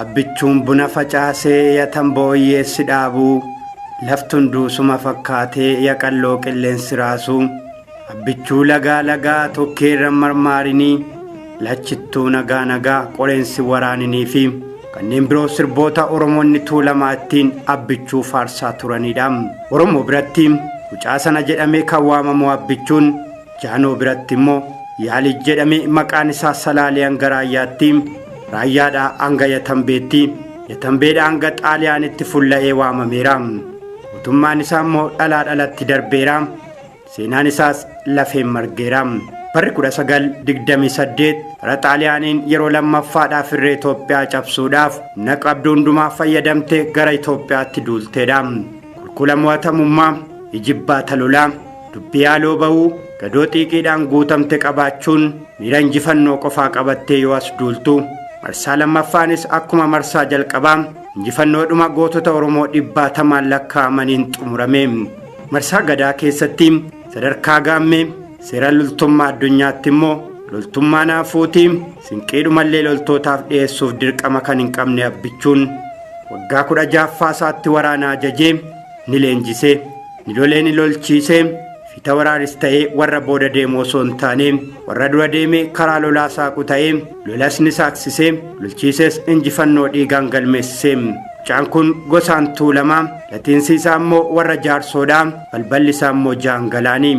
Abbichuun buna facaasee yatamboo hiyyeessi dhaabuu laftuun duusuma fakkaatee yaqalloo qilleensi raasuu abbichuu lagaa lagaa tokkeerra marmaarinii lachittuu nagaa nagaa qoreensi waraaninii fi kanneen biroo sirboota Oromoonni Tuulamaa ittiin abbichuu faarsaa turanidha. Oromoo biratti mucaa sana jedhamee kan waamamu abbichuun Jaanoo biratti immoo Yaalii jedhamee maqaan isaa Salaalee hanga Raayyaatti, Raayyaadhaa hanga Yatambeetti, Yatambeedhaa hanga Xaaliyaanitti fulla'ee waamameera. Mootummaan isaa immoo dhalaa dhalatti darbeera. Seenaan isaas lafeen margeera. Barri 1928 bara Xaaliyaaniin yeroo lammaffaadhaaf irree Itoophiyaa cabsuudhaaf humna qabdu hundumaa fayyadamtee gara Itoophiyaatti duulteedha. Kulkula mo'atamummaa, ijibbaata lolaa, dubbii haaloo ba'uu, gadoo xiiqiidhaan guutamte qabaachuun miira injifannoo qofaa qabattee yoo as duultu, marsaa lammaffaanis akkuma marsaa jalqabaa injifannoodhuma gootota Oromoo dhibbaatamaan lakkaa'amaniin xumurame. Marsaa Gadaa keessatti sadarkaa gaammee seera loltummaa addunyaatti immoo loltummaa naafuuti sinqiidhumallee loltootaaf dhiyeessuuf dirqama kan hin qabne abbichuun waggaa 16ffaa isaatti waraana ajajee ni leenjise, ni lolee ni lolchiise, fita waraaris ta'ee warra booda deemu osoo hin taane warra dura deeme karaa lolaa saaqu ta'ee lolas ni saaksise, lolchiises injifannoo dhiigaan galmeessise. Mucaan kun gosaan Tuulamaa, latiinsi isaa immoo warra Jaarsoodha, balballi isaa immoo Jaangalaani.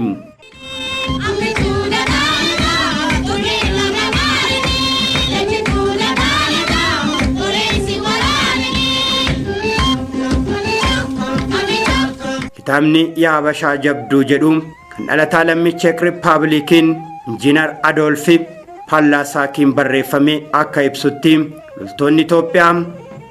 Kitaabni Yaa Habashaa Jabduu jedhu kan dhalataa lammii Cheek Riippaabilikiin Injiinar Adoolfi Paallaassaakiin barreeffame akka ibsutti loltoonni Itoophiyaa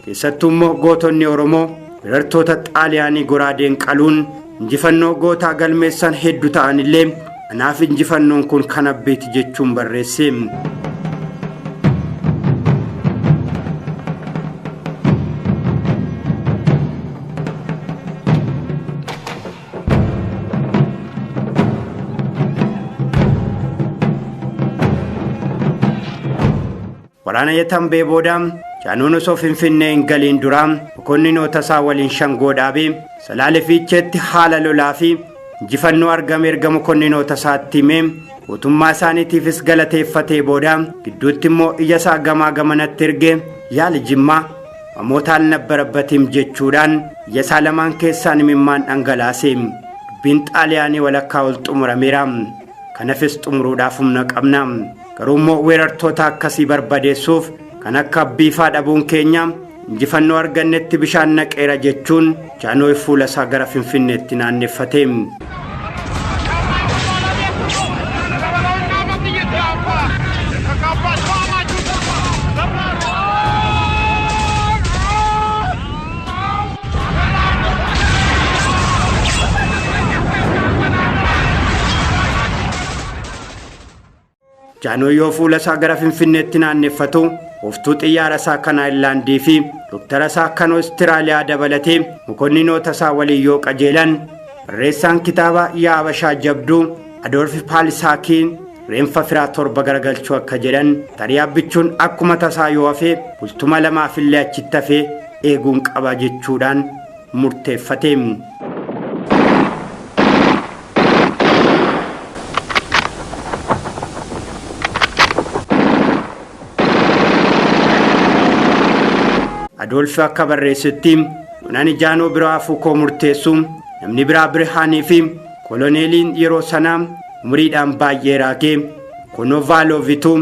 keessattuu immoo gootonni Oromoo weerartoota Xaaliyaanii goraadeen qaluun injifannoo gootaa galmeessan hedduu ta'anillee anaaf injifannoon kun kan abbeeti jechuun barreesse. Waraana Yatambee booda Jaanuun osoo Finfinnee hin galiin dura mokonniinoota isaa waliin shangoo dhaabee Salaale Fiicheetti haala lolaa fi injifannoo argame erga mokonniinoota isaatti himee mootummaa isaaniitiifis galateeffatee booda gidduutti immoo ija isaa gamaa gamanatti ergee yaali Jimmaa mamoota alnabbarabbatim jechuudhaan ija isaa lamaan keessaan imimmaan dhangalaase. Dubbiin Xaaliyaanii walakkaa ol xumurameera. Kanafis xumuruudhaaf humna qabna. Garuu immoo weerartoota akkasii barbadeessuuf kan akka abbiifaa dhabuun keenya injifannoo argannetti bishaan naqeera jechuun Jaanooy fuula isaa gara Finfinneetti naanneffate. Jaanooy yoo fuula isaa gara Finfinneetti naanneffatu ooftuu xiyyaara isaa kan Aayirlaandii fi doktara isaa kan Oostiraaliyaa dabalatee mokonniinoota isaa waliin yoo qajeelan barreessaan kitaaba Yaa Habashaa Jabduu Adoolfi Paalisaakiin reenfa firaa 7 garagalchuu akka jedhan tarii abbichuun akkuma tasaa yoo hafe bultuma lamaafillee achitti hafee eeguun qaba jechuudhaan murteeffate. Adoolfi akka barreessetti yoonani Jaanoo biraa hafuu koo murteessu namni biraa Birhaanii fi koloneeliin yeroo sanaa umriidhaan baay'ee raagee Konovaalovitu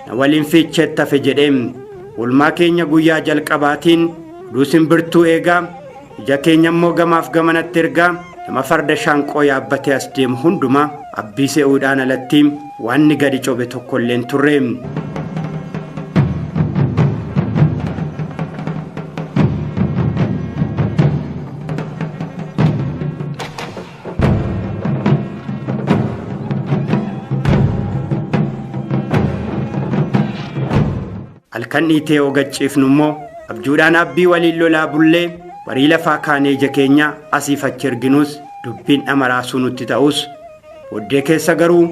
na waliin Fiicheetti hafe jedhe. Oolmaa keenya guyyaa jalqabaatiin oduu simbirtuu eegaa, ija keenya immoo gamaaf gamanatti ergaa nama farda shaanqoo yaabbatee as deemu hundumaa abbii se'uudhaan alatti waanni gadi cobe tokkollee hin turre. Halkan dhiitee yoo gad ciifnu immoo abjuudhaan abbii waliin lolaa bullee barii lafaa kaanee ija keenya asiif achi erginus dubbiin dhama raasuu nutti ta'us booddee keessa garuu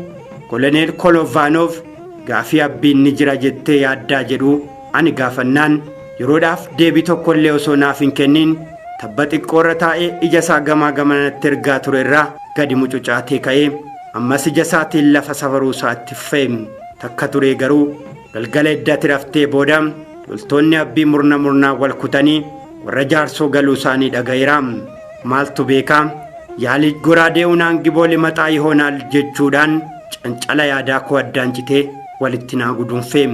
koloneel Kolovaanov gaafii abbiin ni jira jettee yaaddaa jedhu ani gaafannaan Yeroodhaaf deebii tokkollee osoo naaf hin kennin tabba xiqqoorra taa'ee ija isaa gamaa gamanatti ergaa ture irraa gadi mucucaatee ka'ee ammas ija isaatiin lafa safaruu isaa itti fufe. Takka turee garuu galgala iddatti raftee booda loltoonni Abbii murna murnaan wal kutanii warra Jaarsoo galuu isaanii dhaga'eera. Maaltu beekaa yaalii goraadee unaan giboo limaxaa yihoonaal jechuudhaan cancala yaadaa koo addaan citee walitti naa guduunfe.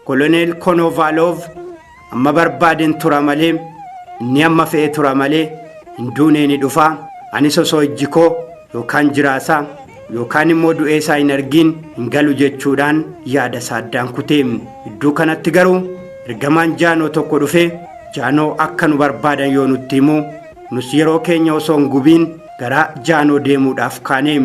Koloneel Konovaaloov amma barbaadeen tura malee, inni amma fe'ee tura malee hin duunee ni dhufa. Anis osoo ijji koo yookaan jiraasaa yookaan immoo du'ee isaa hin argiin hin galu jechuudhaan yaada isaa addaan kute. Iddoo kanatti garuu ergamaan Jaanoo tokko dhufee Jaanoo akka nu barbaadan yoo nutti himu, nus yeroo keenya osoo hin gubiin gara Jaanoo deemuudhaaf kaane.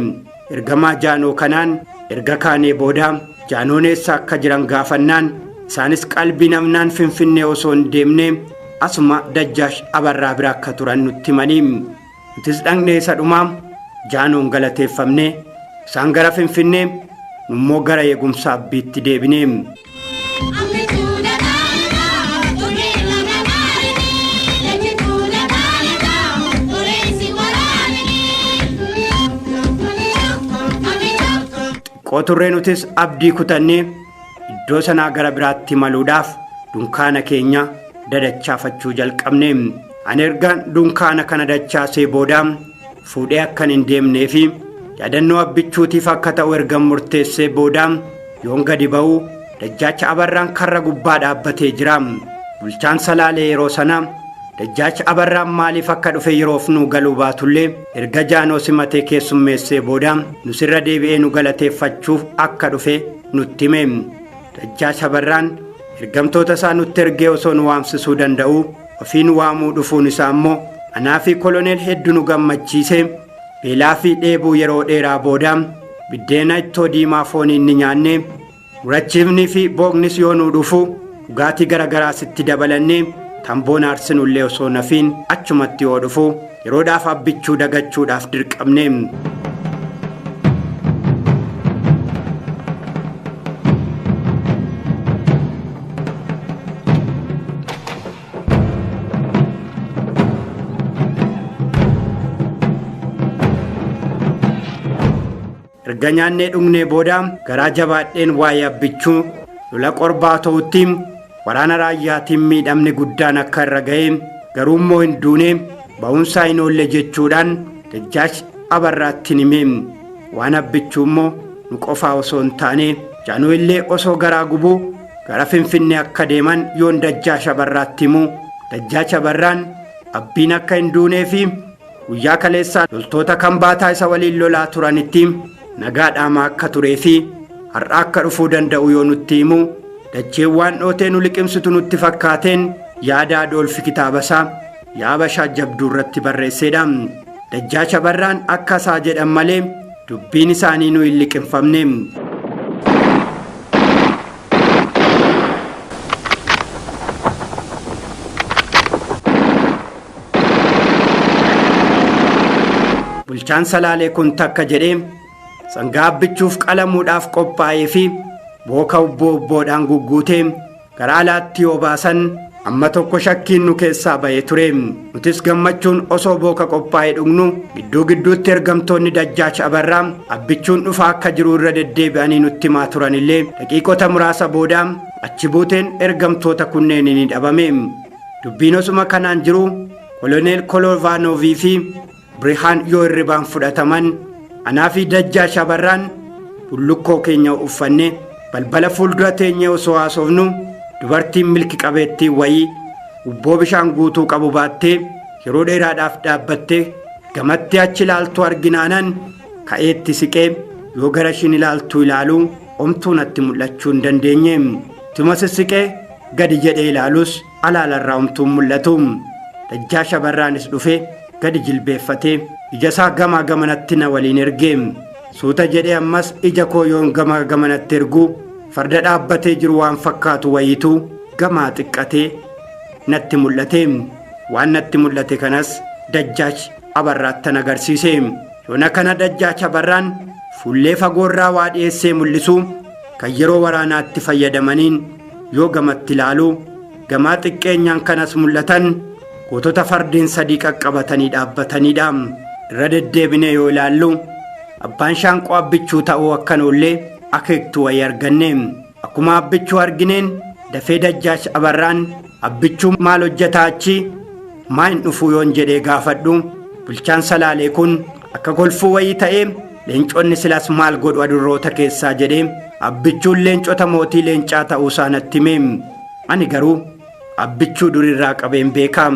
Ergamaa Jaanoo kanaan erga kaanee booda Jaanoon eessa akka jiran gaafannaan, isaanis qalbii namnaan Finfinnee osoo hin deemne asuma Dajjaash Abarraa bira akka turan nutti himanii. Nutis dhaqnee isa dhumaa Jaanoon galateeffamne, isaan gara Finfinnee, nummoo gara eegumsa Abbiitti deebine. Xiqqoo turree nutis abdii kutannee iddoo sanaa gara biraatti imaluudhaaf dunkaana keenya dadachaafachuu jalqabne. Ani erga dunkaana kana dachaasee booda fuudhee akkan hin deemnee fi yaadannoo Abbichuutiif akka ta'u ergan murteessee booda yoon gadi ba'u Dajjaacha Abarraan karra gubbaa dhaabbatee jira. Bulchaan Salaalee yeroo sana Dajjaach Abarraan maaliif akka dhufe yeroof nuu galuu baatullee, erga Jaanoo simatee keessummeessee booda nus irra deebi'ee nu galateeffachuuf akka dhufe nutti hime. Dajjaach Abarraan ergamtoota isaa nutti ergee osoo nu waamsisuu danda'uu ofii nu waamuu dhufuun isaa immoo anaa fi koloneel hedduu nu gammachiise. Beelaa fi dheebuu yeroo dheeraa booda biddeena ittoo diimaa fooniin ni nyaanne. Murachiifnii fi booqnis yoo nuu dhufu dhugaatii garagaraas itti dabalannee tamboon aarsinullee osoo nafiin achumatti yoo dhufu yeroodhaaf Abbichuu dagachuudhaaf dirqamne. Erga nyaannee dhugnee booda garaa jabaadheen waa'ee Abbichuu lola Qorbaa ta'utti waraana raayyaatiin miidhamni guddaan akka irra ga'e, garuu immoo hin duune, ba'uunsaa hin oolle jechuudhaan Dajjaash Abarraatti hime. Waan Abbichuu immoo nu qofaa osoo hin taane Jaanoo illee osoo garaa gubuu gara Finfinnee akka deeman yoon Dajjaash Abarraatti himu, Dajjaash Abarraan Abbiin akka hin duunee fi guyyaa kaleessaa loltoota Kambaataa isa waliin lolaa turanitti nagaa dhaamaa akka turee fi har'a akka dhufuu danda'u yoo nutti himu, dacheen waan dhootee nu liqimsitu nutti fakkaateen yaada Adoolfi kitaabasaa Yaa Habashaa Jabduu irratti barreesseedha. Dajjaash Abarraan akka isaa jedhan malee dubbiin isaanii nu hin liqimfamne. Bulchaan Salaalee kun takka jedhee sangaa Abbichuuf qalamuudhaaf qophaa'ee fi booka ubboo ubboodhaan gugguutee gara alaatti yoo baasan amma tokko shakkiin nu keessaa ba'ee ture. Nutis gammachuun osoo booka qophaa'ee dhugnu gidduu gidduutti ergamtoonni Dajjaach Abarraa Abbichuun dhufaa akka jiru irra deddeebi'anii nutti himaa turanillee, daqiiqota muraasa booda achi buuteen ergamtoota kunneenii ni dhabame. Dubbiin osuma kanaan jiru Koloneel Kolovaanoovii fi Birihaan yoo hirribaan fudhataman, anaa fi Dajjaash Abarraan bullukkoo keenya uffanne balbala fuuldura teenyee osoo haasofnu, dubartiin milki qabeettiin wayii ubboo bishaan guutuu qabu baattee yeroo dheeraadhaaf dhaabbattee gamatti achi ilaaltuu arginaanan ka'eetti siqee yoo gara ishiin ilaaltuu ilaaluu omtuu natti mul'achuu hin dandeenye. Ittuma sissiqee gadi jedhee ilaalus alaalarraa omtuun mul'atu. Dajjaash Abarraanis dhufee gadi jilbeeffatee ija isaa gamaa gamanatti na waliin erge. Suuta jedhee ammas ija koo yoon gamaa gamanatti ergu Farda dhaabbatee jiru waan fakkaatu wayiitu gamaa xiqqatee natti mul'ate. Waan natti mul'ate kanas Dajjaach Abarraattan agarsiise. Yoona kana Dajjaach Abarraan fuullee fagoorraa waa dhiyeessee mul'isu kan yeroo waraanaatti fayyadamaniin yoo gamatti ilaalu gamaa xiqqeenyaan kanas mul'atan gootota fardeen sadii qaqqabatanii dhaabbataniidha. Irra deddeebinee yoo ilaallu abbaan shaanqoo Abbichuu ta'uu akkan oollee akeektuu wayii arganne. Akkuma Abbichuu argineen dafee Dajjaach Abarraan Abbichuu maal hojjetaa achi maa hin dhufuu yoon jedhee gaafadhu bulchaan Salaalee kun akka kolfuu wayii ta'ee leenconni silas maal godhu adurroota keessaa jedhee Abbichuun leencota mootii leencaa ta'uu isaa natti hime. Ani garuu Abbichuu durirraa qabeen beeka.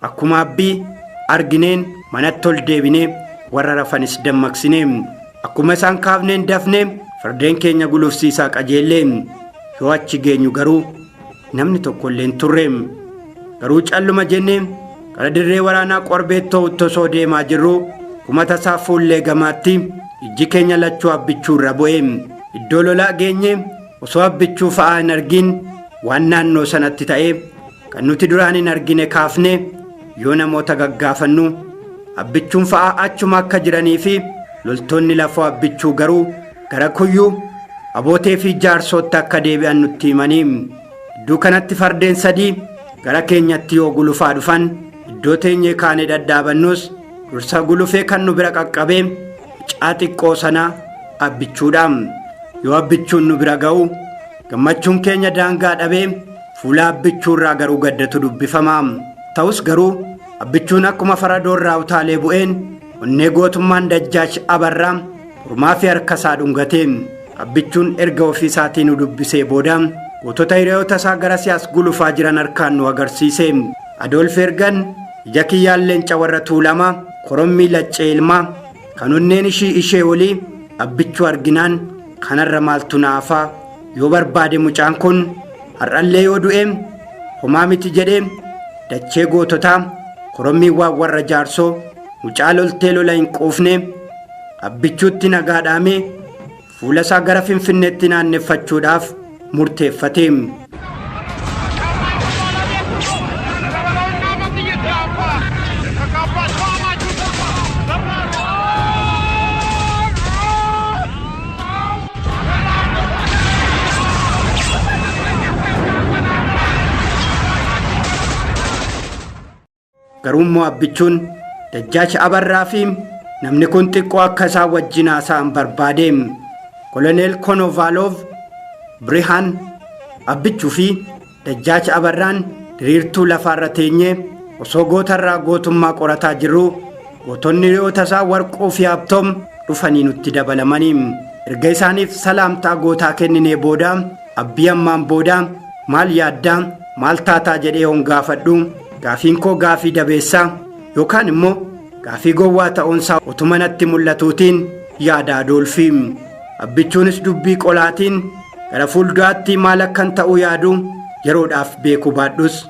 Akkuma Abbii argineen manatti ol deebinee warra rafanis dammaqsine. Akkuma isaan kaafneen dafne fardeen keenya gulufsiisaa qajeelle. Yoo achi geenyu garuu namni tokko illee hin turre. Garuu calluma jennee gara dirree waraanaa Qorbeettoo osoo deemaa jirru kuma tasaa fuullee gamaatti ijji keenya lachuu Abbichuu irra bu'e. Iddoo lolaa geenye osoo Abbichuu fa'aa hin argin waan naannoo sanatti ta'e kan nuti duraan hin argine kaafne yoo namoota gaggaafannu Abbichuun fa'aa achuma akka jiranii fi loltoonni lafoo Abbichuu garuu gara Kuyyuu Abootee fi Jaarsootti akka deebi'an nutti himanii. Iddoo kanatti fardeen sadii gara keenyatti yoo gulufaa dhufan iddoo teenyee kaanee dhadhaabannus dursa gulufee kan nu bira qaqqabee mucaa xiqqoo sana Abbichuudha. Yoo Abbichuun nu bira ga'u gammachuun keenya daangaa dhabee fuula Abbichuurraa garuu gaddatu dubbifama. Ta'us garuu Abbichuun akkuma faradoorraa utaalee bu'een onnee gootummaan Dajjaach Abarraa mormaa fi harka isaa dhungate. Abbichuun erga ofii isaatii nu dubbisee booda gootota hiriyoota isaa gara siyaas gulufaa jiran harkaan nu agarsiise. Adoolf Ergan ija kiyyaan leenca warra Tuulamaa korommii laccee ilmaa kan onneen ishii ishee olii Abbichuu arginaan kanarra maaltu naafaa yoo barbaade mucaan kun har'allee yoo du'e homaa miti jedhee dachee goototaa korommii waan warra Jaarsoo mucaa loltee lola hin quufne Abbichuutti nagaa dhaamee fuula isaa gara Finfinneetti naanneffachuudhaaf murteeffate. Garuu immoo Abbichuun Dajjaach Abarraa fi namni kun xiqqoo akka isaan wajjin haasa'an barbaade. Koloneel Konovaaloov Birihaan Abbichuu fi Dajjaach Abarraan diriirtuu lafaarra teenyee osoo gootarraa gootummaa qorataa jirruu gootonni hiriyoota isaa Warquu fi Habtoom dhufanii nutti dabalamanii. Erga isaaniif salaamtaa gootaa kenninee booda Abbii ammaan booda maal yaaddaa maal taataa jedhee yoon gaafadhu gaafiin koo gaafii dabeessaa yookaan immoo gaafii gowwaa ta'uunsaa utuma natti mul'atuutiin yaada Adoolfi. Abbichuunis dubbii qolaatiin gara fuulduraatti maal akkan ta'uu yaadu yeroodhaaf beekuu baadhus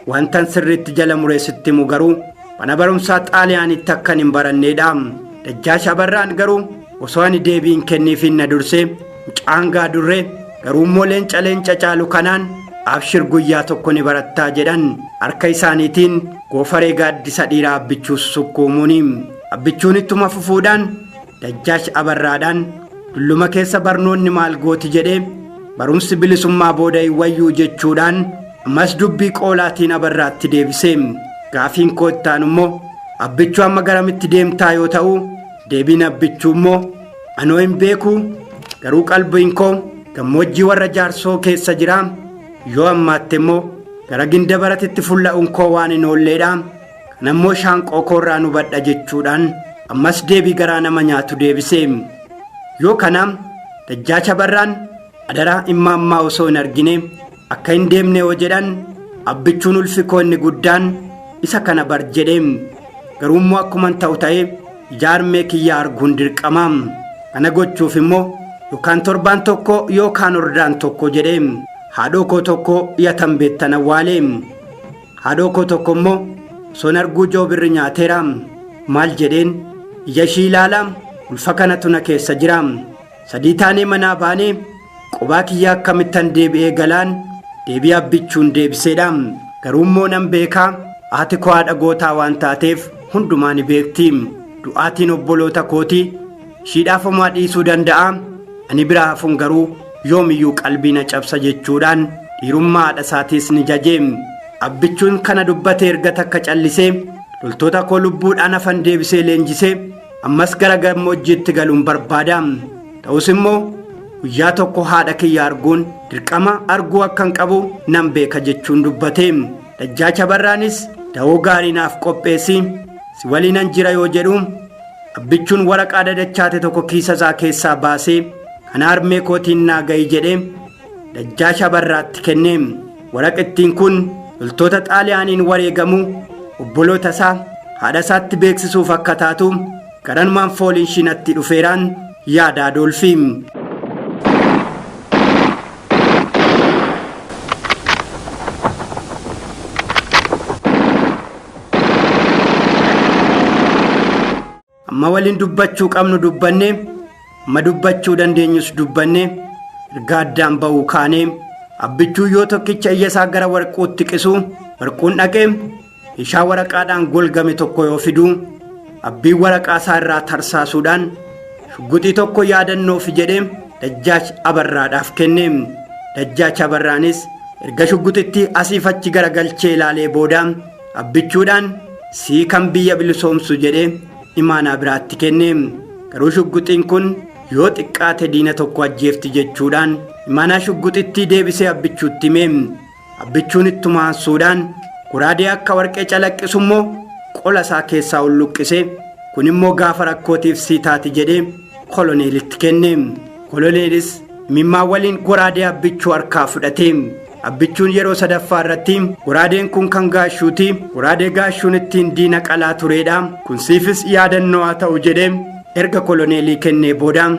wantan sirriitti jala muree sitti himu garuu mana barumsaa Xaaliyaanitti akkan hin baranneedha. Dajjaash Abarraan garuu osoo ani deebii hin kenniifiin na dursee mucaan gaadurree garuu immoo leenca leenca caalu kanaan abshir guyyaa tokko ni barattaa jedhan harka isaaniitiin goofaree gaaddisa dhiiraa Abbichuu sukkuumuuni. Abbichuun ittuma fufuudhaan Dajjaash Abarraadhaan dulluma keessa barnoonni maal gooti jedhee barumsi bilisummaa booda hin wayyuu jechuudhaan ammas dubbii qoolaatiin Abarraatti deebise. Gaafiin koo itti aanu immoo Abbichuu amma garamitti deemtaa yoo ta'u deebiin Abbichuu immoo anoo hin beeku garuu qalbiin koo gammoojjii warra Jaarsoo keessa jira yoo ammaatte immoo gara ginda baratitti fulla'uun koo waan hin oolleedha kana immoo shaanqoo koorraa nu badha jechuudhaan ammas deebii garaa nama nyaatu deebise. Yoo kana Dajjaach Abarraan adaraa immaammaa osoo hin argine akka hin deemne yoo jedhan Abbichuun ulfi koo inni guddaan isa kana bar jedhe. Garuu immoo akkuman ta'u ta'ee ija harmee kiyyaa arguun dirqama. Kana gochuuf immoo Yookaan torbaan tokko yookaan ordaan tokko jedhee haadhoo koo tokko yatambeettan awwaale. Haadhoo koo tokko immoo osoon arguu joobirri nyaateera. Maal jedheen ija ishii ilaala ulfa kanatu na keessa jira. Sadii taanee manaa baanee qobaa kiyya akkamittan deebi'ee galaan deebii abbichuun deebiseedha. Garuu immoo nan beekaa haati koo haadha gootaa waan taateef hundumaa ni beekti. Du'aatiin obboloota kootii ishiidhaaf homaa dhiisuu danda'a. Ani biraa hafuun garuu yoomiyyuu qalbii na cabsa jechuudhaan dhiirummaa haadha isaatiis ni jaje. Abbichuun kana dubbatee erga takka callisee loltoota koo lubbuudhaan hafan deebisee leenjisee ammas gara gammoojjiitti galuun barbaada. Ta'us immoo guyyaa tokko haadha kiyya arguun dirqama arguu akkan qabu nan beeka jechuun dubbate. Dajjaacha Barraanis da'oo gaarii naaf qopheessi si waliinan jira yoo jedhu abbichuun waraqaa dadachaate tokko kiisa isaa keessaa baasee kana harmee kootiin naa ga'i jedhee Dajjaasha Barraatti kenne. Waraqittiin kun loltoota Xaaliyaaniin wareegamuu obboloota isaa haadha isaatti beeksisuuf akka taatu garanumaan fooliin ishii natti dhufeeraan yaada Adoolfi. Amma waliin dubbachuu qabnu dubbanne, amma dubbachuu dandeenyus dubbanne, erga addaan ba'uu kaane, abbichuu yoo tokkicha iyya isaa gara warquutti qisu, warquun dhaqee meeshaa waraqaadhaan golgame tokko yoo fidu, abbiin waraqaa isaa irraa tarsaasuudhaan shugguxii tokko yaadannoofi jedhee Dajjaach Abarraadhaaf kenne. Dajjaach Abarraanis erga shugguxitti asiif achi garagalchee ilaalee booda Abbichuudhaan sii kan biyya bilisoomsu jedhee imaanaa biraatti kenne. Garuu shugguxiin kun yoo xiqqaate diina tokko ajjeefti jechuudhaan imaanaa shugguxittii deebisee Abbichuutti hime. Abbichuun ittuma aansuudhaan goraadee akka warqee calaqqisu immoo qola isaa keessaa ol luqqise. Kun immoo gaafa rakkootiif sii taati jedhee koloneelitti kenne. Koloneelis imimmaan waliin goraadee Abbichuu harkaa fudhate. Abbichuun yeroo sadaffaa irratti goraadeen kun kan gaashuuti. Goraadee gaashuun ittiin diina qalaa tureedha. Kun siifis yaadannoo haa ta'u jedhee erga koloneelii kennee booda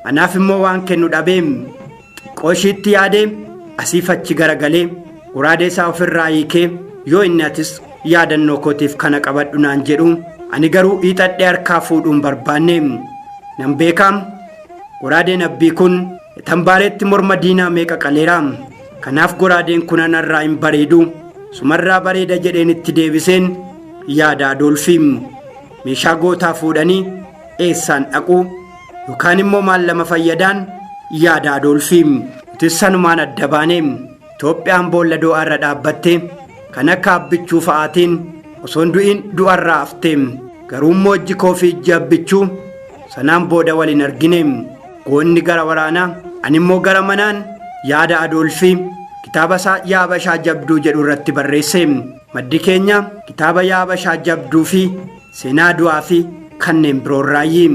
anaaf immoo waan kennu dhabee xiqqoo ishiitti yaadee asiif achi garagalee goraadee isaa ofirraa hiikee yoo inni atis yaadannoo kootiif kana qabadhu naan jedhu ani garuu hiixadhee harkaa fuudhuun barbaanne nan beekaam Goraadeen abbii kun tambaareetti morma diinaa meeqa qaleera. Kanaaf goraadeen kun anarraa hin bareedu. Sumarraa bareeda jedheen itti deebiseen yaada Adoolfi. Meeshaa gootaa fuudhanii eessaan dhaqu yookaan immoo maal lama fayyadaan yaada Adoolfi. Nutis sanumaan adda baane. Itoophiyaan boolla du'aarra dhaabbatte kan akka abbichuu fa'aatiin osoo hin du'in du'arraa hafte. Garuu immoo ijji koo fi ijji abbichuu sanaan booda wal hin argine. Goonni gara waraanaa, ani immoo gara manaan yaada Adoolfi kitaaba isaa Yaa Habashaa Jabduu jedhu irratti barreesse. Maddi keenya kitaaba Yaa Habashaa Jabduu fi Seenaa Du'aa fi kanneen biroorraayyi.